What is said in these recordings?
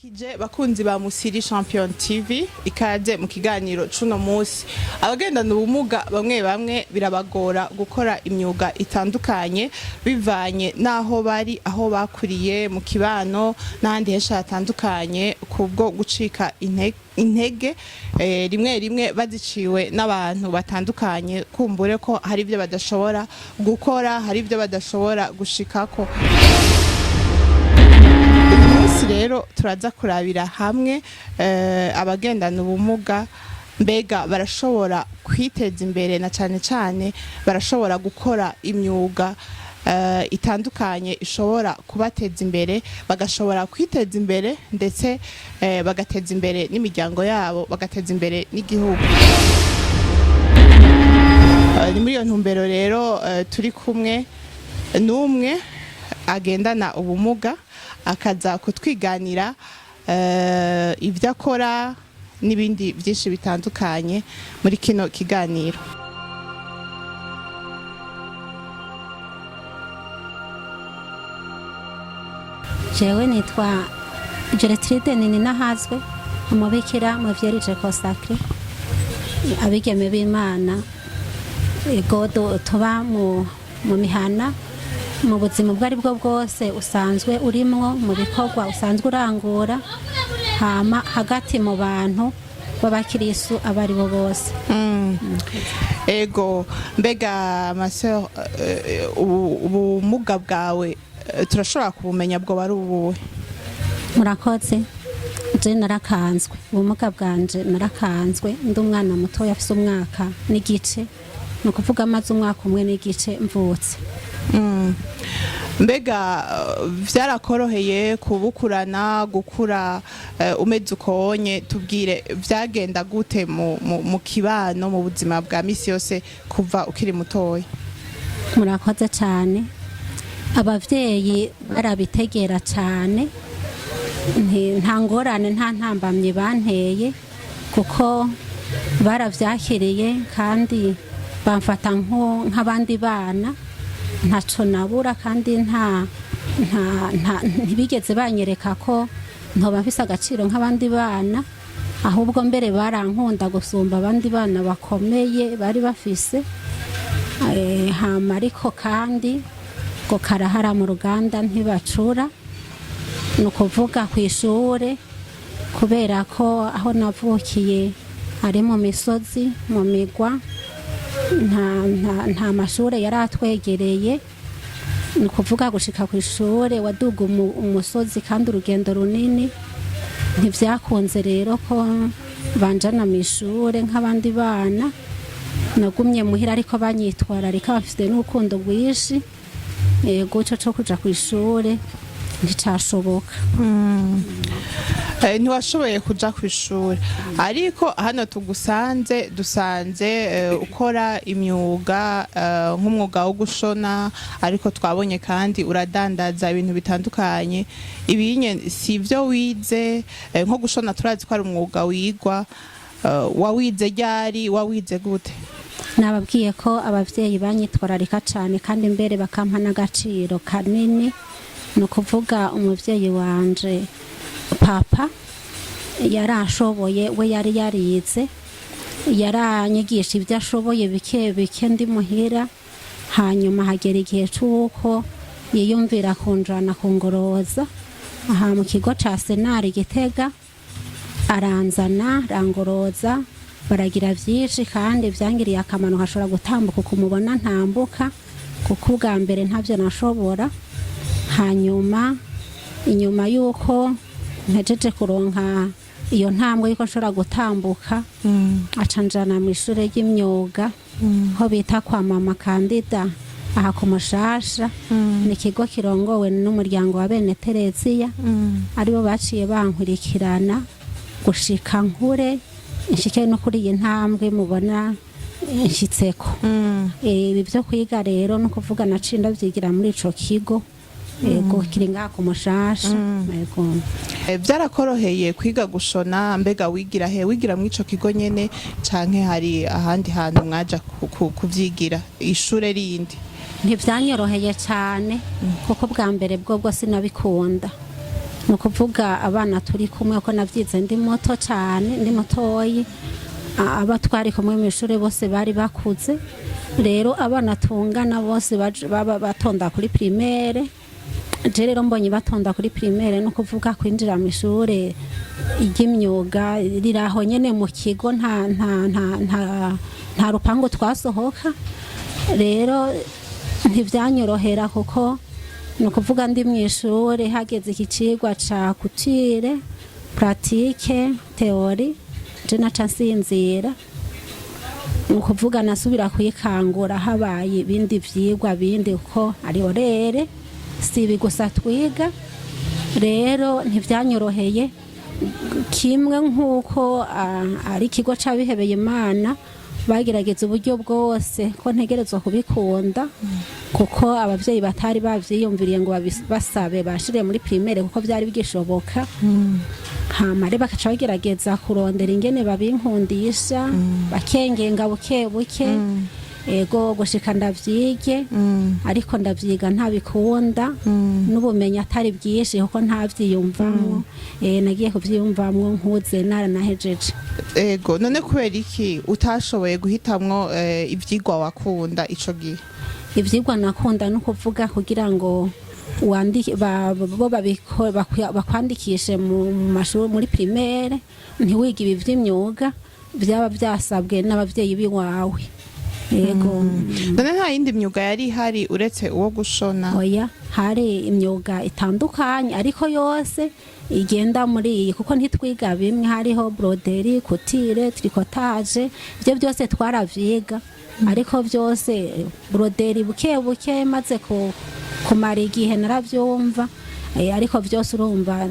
Kije bakunzi ba Musiri Champion TV, ikaze mu kiganiro cuno munsi. Abagendana ubumuga bamwe bamwe birabagora gukora imyuga itandukanye bivanye n'aho bari, aho bakuriye, mu kibano n'ahandi henshi hatandukanye, kubwo gucika intege rimwe rimwe baziciwe n'abantu batandukanye, kumbure ko hari ibyo badashobora gukora, hari ibyo badashobora gushikako. Uyu munsi rero turaza kurabira hamwe abagendana ubumuga mbega barashobora kwiteza imbere, na cane cane barashobora gukora imyuga itandukanye ishobora kubateza imbere, bagashobora kwiteza imbere ndetse bagateza imbere n'imiryango yabo, bagateza imbere n'igihugu. Ni muri iyo ntumbero rero turi kumwe n'umwe agendana ubumuga, akaza kutwiganira ibyo akora n'ibindi byinshi bitandukanye muri kino kiganiro. Jewe nitwa Gertrude Nininahazwe, umubikira mu Vierge Consacrée, abigeme b'Imana. Ego, tuba mu mihana, mu buzima ubwo ari bwo bwose usanzwe urimwo, mu bikorwa usanzwe urangura, hama hagati mu bantu b'abakirisu abo ari bo bose. Ego, mbega ma sœur, ubumuga bwawe turashobora kubumenya? Bwo bari ubuhe? Murakoze. Je narakanzwe, ubumuga bwanje narakanzwe ndi umwana mutoya afise umwaka n'igice, ni ukuvuga amaze umwaka umwe n'igice mvutse. Mbega vyarakoroheye kubukurana, gukura umeze ukonye? Tubwire, vyagenda gute mu kibano, mu buzima bwa misi yose kuva ukiri mutoya? Murakoze cyane. Abavyeyi barabitegera cyane. Nta ngorane, nta ntambamyi banteye, kuko baravyakiriye kandi bamfata nk'abandi bana, ntaco nabura, kandi nta nta nta ntibigeze banyereka ko ntoba mfise agaciro nk'abandi bana. Ahubwo mbere barankunda gusumba abandi bana bakomeye bari bafise. Hama ariko kandi ngo karahara mu ruganda ntibacura. Ni ukuvuga ku ishure, kubera ko aho navukiye ari mu misozi, mu migwa, nta mashure yari atwegereye. Ni ukuvuga gushika ku ishure waduga umusozi kandi urugendo runini. Ntivyakunze rero ko banjana mu ishure nk'abandi bana. Nagumye muhira, ariko banyitwararika, bafite n'urukundo rwinshi. Yego, ico co kuja ku ishure nticashoboka. Ntiwashoboye kuja ku ishuri, ariko hano tugusanze, dusanze ukora imyuga, nk'umwuga wo gushona, ariko twabonye kandi uradandaza ibintu bitandukanye. Ibinye si ibyo wize. Nko gushona turazi ko ari umwuga wigwa. Wawize ryari? Wawize gute? Nababwiye ko abavyeyi banyitwararika cane, kandi mbere bakampa n'agaciro kanini. Ni ukuvuga umuvyeyi wanje papa yarashoboye, we yari yarize, yaranyigisha ibyo ashoboye bike bike ndi muhira. Hanyuma hagera igihe c'uko yiyumvira kunjana kungoroza aha mu kigo ca Senari Gitega, aranzana arangoroza, baragira vyinshi kandi vyangiriye akamaro, nkashobora gutambuka uko mubona ntambuka, kuko ubwa mbere ntavyo nashobora. Hanyuma inyuma y'uko mpejeje kuronka iyo ntambwe y'uko nshobora gutambuka, aca njana mu ishure ry'imyuga ho bita kwa mama Kandida aha ku Mushasha. Ni ikigo kirongowe n'umuryango wa bene Tereziya, aribo baciye bankurikirana gushika nkure, nshike no kuri iyi ntambwe mubona nshitseko. Ibi byo kwiga rero, no kuvuga naciye ndavyigira muri ico kigo. Yego, kiri ngaha ku Mushasha, yego. Vyarakoroheye kwiga gushona? Mbega wigira he? Wigira muri ico kigo nyene, canke hari ahandi hantu mwaja kuvyigira, ishure rindi? Ntivyanyoroheye cyane, kuko bwa mbere bwo sinabikunda. Ni ukuvuga abana turi kumwe, ko navyize ndi muto cane, ndi mutoyi, aba twari kumwe mu ishuri bose bari bakuze. Rero abana tungana bose baba batonda kuri primaire. Je rero mbonye batonda kuri primaire, no kuvuga kwinjira mu ishure ry'imyuga riraho nyene mu kigo, nta rupangu twasohoka. Rero ntivyanyorohera, kuko ni ukuvuga ndi mu ishure hageze iki cigwa ca couture pratique théorie, je naca nsinzira. Ni ukuvuga nasubira kuyikangura habaye ibindi vyigwa bindi, kuko ari horaire, si ibi gusa twiga. Rero ntivyanyoroheye kimwe nk'uko ari ikigo c'abihebeye Imana, bagerageza uburyo bwose ko ntegerezwa kubikunda, kuko abavyeyi batari bavyiyumviriye ngo basabe bashire muri primaire, kuko vyari bigishoboka. Hama rero bakaca bagerageza kurondera ingene babinkundisha, bakengenga buke buke, ego, gushika ndavyige. Ariko ndavyiga ntabikunda, n'ubumenyi atari bwinshi, kuko ntavyiyumvamwo. Nagiye kuvyiyumvamwo nkuze, naranahejeje. Ego, none kubera iki utashoboye guhitamwo ivyigwa wakunda ico gihe? Ivyigwa nakunda, no kuvuga kugira ngo wandike bo bakwandikishe mu mashuri muri primaire, ntiwige ibi vy'imyuga, byaba byasabwe n'abavyeyi biwawe, yego. None nta yindi myuga yari ihari uretse uwo gushona? Oya, hari imyuga itandukanye, ariko yose igenda muri iyi, kuko ntitwiga bimwe. Hariho broderie, couture, tricotage, ibyo byose twaravyiga. Ariko byose, broderie buke buke maze kumara igihe naravyumva. Ariko byose urumva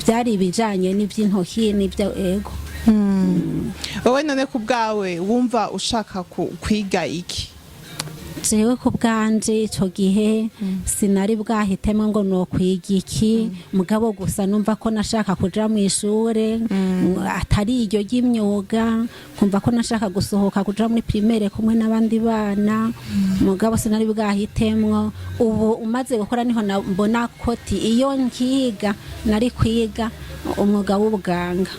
byari ibijanye n'ivy'intoki n'ibyo, ego. Wowe none ku bwawe wumva ushaka kwiga iki? Jewe ku bwanje ico gihe sinari bwahitemo ngo nokwiga iki, mugabo gusa numva ko nashaka kuja mu ishure atari iryo ry'imyuga, kumva ko nashaka gusohoka kuja muri primaire kumwe n'abandi bana, mugabo sinari bwahitemwo. Ubu umaze gukora niho mbona ko ti iyo nkiga nari kwiga umwuga w'ubuganga.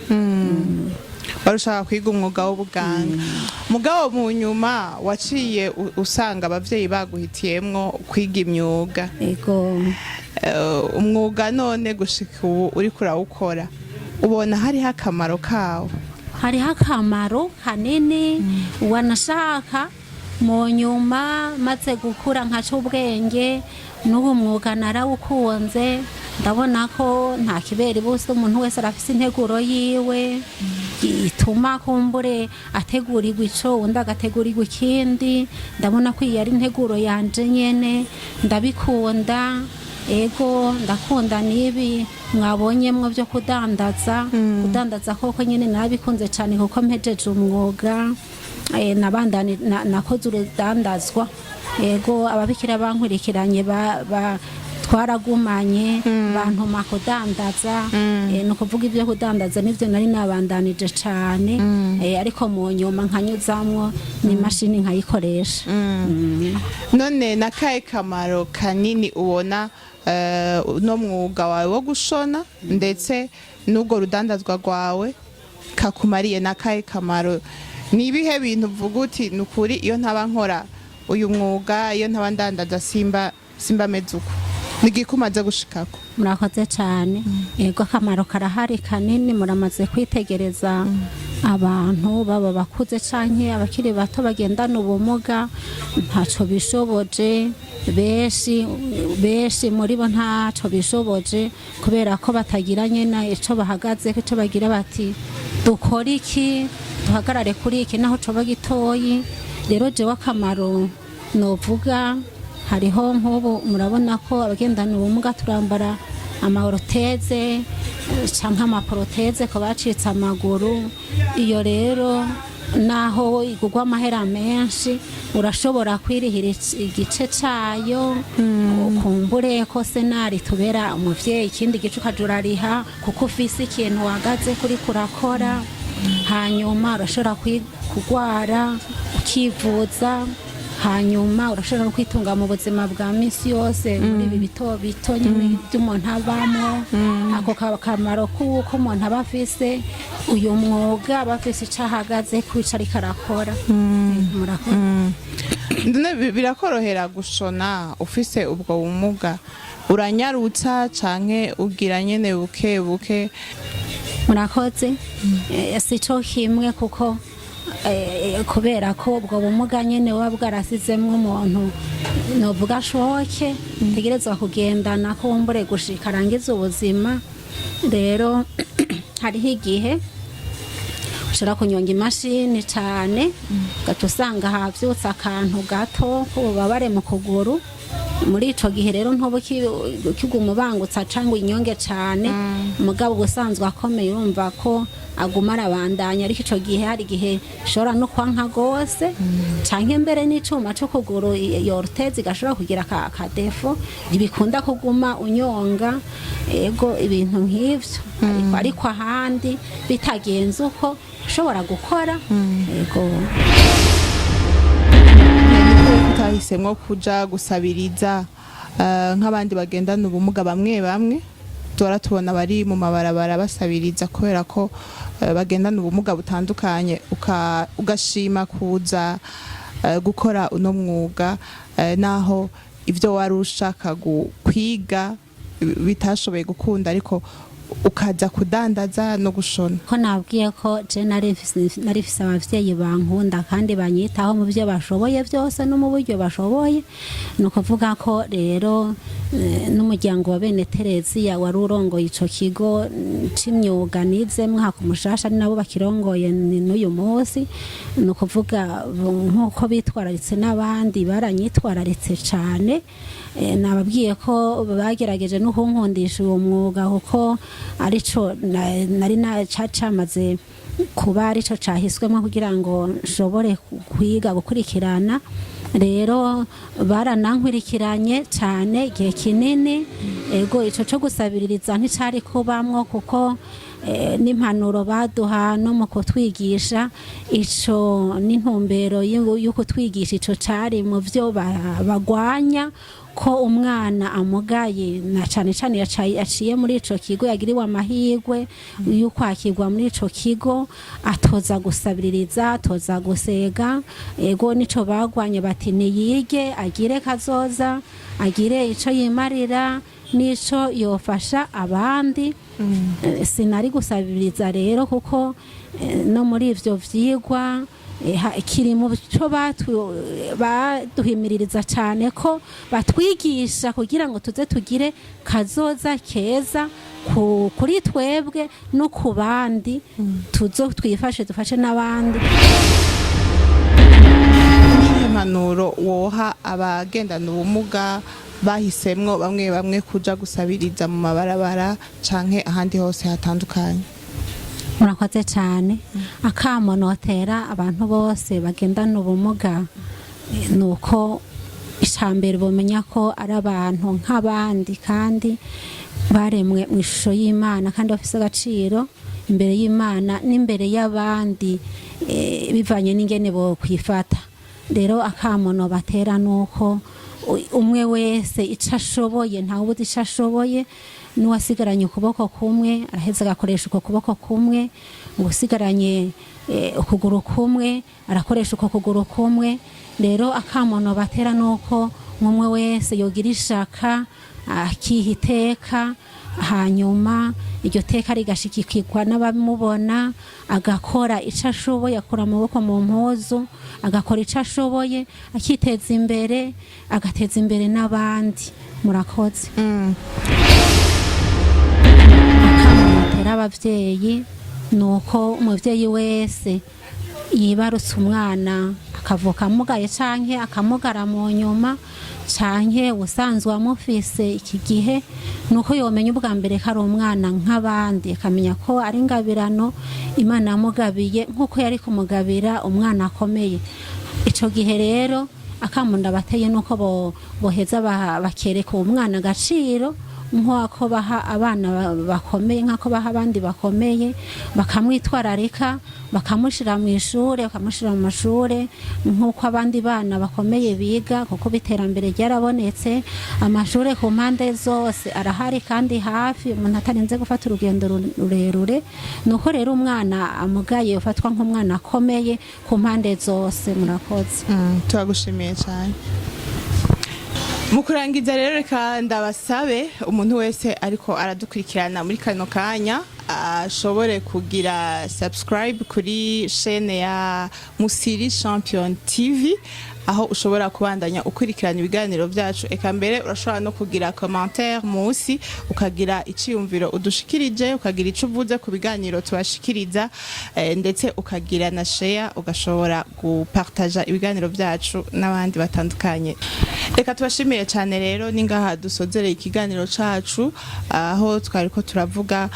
Wari ushaka kwiga umwuga w'ubuganga, mugabo mu nyuma waciye usanga abavyeyi baguhitiyemwo kwiga imyuga. Ego. Umwuga none gushika ubu uriko urawukora, ubona hariho akamaro kawo? Hariho akamaro kanini. Wanashaka mu nyuma maze gukura nkaca ubwenge, n'ubu mwuga narawukunze. Ndabona ko nta kibera bose, umuntu wese arafise integuro yiwe ituma kumbure ategurirwa ico, undi agategurirwa ikindi. Ndabona ko iyi ari integuro yanje nyene, ndabikunda. Ego, ndakunda n'ibi mwabonyemwo byo kudandaza. Kudandaza koko nyene narabikunze cyane, kuko mpejeje umwuga nabandani nakoze urudandazwa. Ego, ababikira bankurikiranye twaragumanye, bantuma kudandaza. Ni ukuvuga ibyo kudandaza nibyo nari nabandanije cyane, ariko mu nyuma nkanyuzamwo n'imashini nkayikoresha. None nakahe kamaro kanini ubona uno mwuga wawe wo gushona ndetse n'ubwo rudandazwa rwawe kakumariye? Nakahe kamaro? Ni ibihe bintu uvuga uti: "Ni ukuri iyo ntaba nkora uyu mwuga, iyo ntaba ndandaza, simba meze uko"? Ni igiki umaze gushikako? Murakoze cyane. Yego, akamaro karahari kanini. Muramaze kwitegereza abantu baba bakuze canke abakiri bato bagendana ubumuga, ntaco bishoboje. Benshi benshi muri bo ntaco bishoboje, kubera ko batagira nyene ico bahagaze, ico bagira bati: "Dukora iki, duhagarare kuri iki naho coba gitoyi." Rero jewe akamaro novuga, hariho nk'ubu murabona ko abagendana ubumuga turambara ama orthèse canke ama prothèse ko bacitse amaguru. Iyo rero naho igurwa amahera menshi, urashobora kwirihira igice cayo, ukumbure ko senari tubera umuvyeyi, ikindi gice ukaja urariha, kuko ufise ikintu uhagaze kuri kurakora. Hanyuma urashobora kugwara ukivuza. Hanyuma urashobora no kwitunga mu buzima bwa minsi yose muri ibi bito bito nyine by'umuntu abamo. Ako kamaro k'uko umuntu aba afise uyu mwuga, aba afise ico ahagaze kwica ariko arakora. Murakoze. None birakorohera gushona ufise ubwo bumuga? Uranyarutsa canke ugira nyene buke buke? Murakoze. Si cyo kimwe, kuko kubera ko ubwo bumuga nyene buba bwarasizemwo umuntu, novuga ashoke tegerezwa kugendana kumbure gushika arangiza ubuzima. Rero hariho igihe ushobora kunyonga imashini cane, ugaca usanga havyutse akantu gato k'ububabare mu kuguru. Muri ico gihe rero ntuba ukiguma ubangutsa cangwa inyonge cane. Mugabo ubusanzwe akomeye, urumva ko aguma arabandanya, ariko ico gihe hari igihe ushobora no kwanka gose, canke mbere n'icuma c'ukuguru, iyo orthèse igashobora kugira ka défaut, ntibikunda kuguma unyonga. Ego, ibintu nk'ivyo. Ariko ahandi bitagenze uko, ushobora gukora, ego. Utahisemwo kuja gusabiriza nk'abandi bagendana ubumuga bamwe bamwe duhora tubona bari mu mabarabara basabiriza kubera ko bagendana ubumuga butandukanye, ugashima kuza gukora uno mwuga, naho ibyo wari ushaka kwiga bitashoboye gukunda, ariko ukaza kudandaza no gushona? Ko nabwiye ko je nari mfise abavyeyi bankunda kandi banyitaho mu byo bashoboye byose no mu buryo bashoboye. Ni ukuvuga ko rero n'umuryango wa bene Tereziya wari urongoye ico kigo c'imyuga nizemwo haka umushasha, ari nabo bakirongoye n'uyu munsi. Ni ukuvuga nk'uko bitwararitse n'abandi, baranyitwararitse cane. Nababwiye ko bagerageje no kunkundisha uwo mwuga, kuko arico nari camaze kuba arico cahiswemo kugira ngo nshobore kwiga gukurikirana. Rero baranankurikiranye cane igihe kinini. Ego, ico co gusabiririza nticari kubamwo, kuko n'impanuro baduha no mu kutwigisha, ico n'intumbero yo kutwigisha, ico cari mu vyo bagwanya, ko umwana amugaye na cane cane yaciye muri ico kigo, yagiriwe amahirwe yo kwakirwa muri ico kigo, atoza gusabiririza, atoza gusega. Ego, nico bagwanye, bati niyige agire kazoza, agire ico yimarira n'ico yofasha abandi. Sinari gusabiriza rero, kuko no muri ivyo vyigwa kiri mu cyo baduhimiririza cyane, ko batwigisha kugira ngo tuze tugire kazoza keza kuri twebwe no ku bandi, tuzo twifashe, dufashe n'abandi. Impanuro woha abagendana ubumuga bahisemwo bamwe bamwe kuja gusabiriza mu mabarabara canke ahandi hose hatandukanye? Murakoze cyane. Akamo notera abantu bose bagendana ubumuga ni uko icambere bomenya ko ari abantu nk'abandi, kandi baremwe mu ishusho y'Imana, kandi bafise agaciro imbere y'Imana n'imbere y'abandi, bivanye n'ingene bo kwifata. Rero akamo nobatera nuko umwe wese ico ashoboye, ntawe ubuze ico ashoboye. N'uwasigaranye ukuboko kumwe araheza agakoresha uko kuboko kumwe, uwasigaranye ukuguru kumwe arakoresha uko kuguru kumwe. Rero akamo nobatera nuko umwe wese yogira ishaka, akiha iteka, hanyuma iryo teka rigashigikirwa n'abamubona, agakora ico ashoboye, akura amaboko mu mpuzu, agakora ico ashoboye, akiteza imbere, agateza imbere n'abandi. Murakoze. Akamo notera abavyeyi ni uko umuvyeyi wese yibarutse umwana akavuka amugaye canke akamugara mu nyuma, canke usanzwe amufise iki gihe, nuko yomenya ubwa mbere ko ari umwana nk'abandi, akamenya ko ari ingabirano Imana yamugabiye nk'uko yari kumugabira umwana akomeye. Ico gihe rero akamo ndabateye nuko boheza bakereka uwo mwana agaciro. nk'uko baha abana bakomeye, nk'ako baha abandi bakomeye, bakamwitwararika, bakamushyira mu ishuri, bakamushyira mu mashuri nk'uko abandi bana bakomeye biga, kuko iterambere ryarabonetse. Amashuri ku mpande zose arahari kandi hafi, umuntu atarinze gufata urugendo rurerure. Ni uko rero umwana amugaye ufatwa nk'umwana akomeye ku mpande zose. Murakoze. Turagushimiye cyane. Mu kurangiza rero, reka ndabasabe umuntu wese ariko aradukurikirana muri kano kanya ashobore kugira subscribe kuri chaîne ya Musiri Champion TV, aho ushobora kubandanya ukurikirana ibiganiro byacu. Eka mbere urashobora no kugira commentaire munsi, ukagira iciyumviro udushikirije, ukagira ico uvuze ku biganiro tubashikiriza, ndetse ukagira na share, ugashobora gupartaja ibiganiro byacu n'abandi batandukanye. Reka tubashimire cyane. Rero ningaha dusozereye ikiganiro cacu, aho twariko turavuga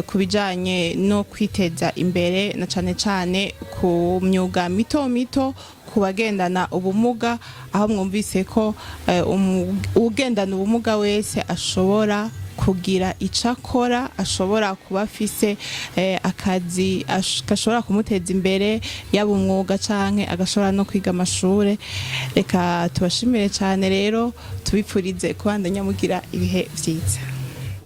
ku bijanye no kwiteza imbere, na cane cane ku myuga mito mito ku bagendana ubumuga, aho mwumvise ko ugendana ubumuga wese ashobora kugira icyo akora, ashobora kuba afise akazi gashobora kumuteza imbere, yaba umwuga canke agashobora no kwiga amashure. Reka tubashimire cyane rero, tubipfurize kubandanya mugira ibihe vyiza.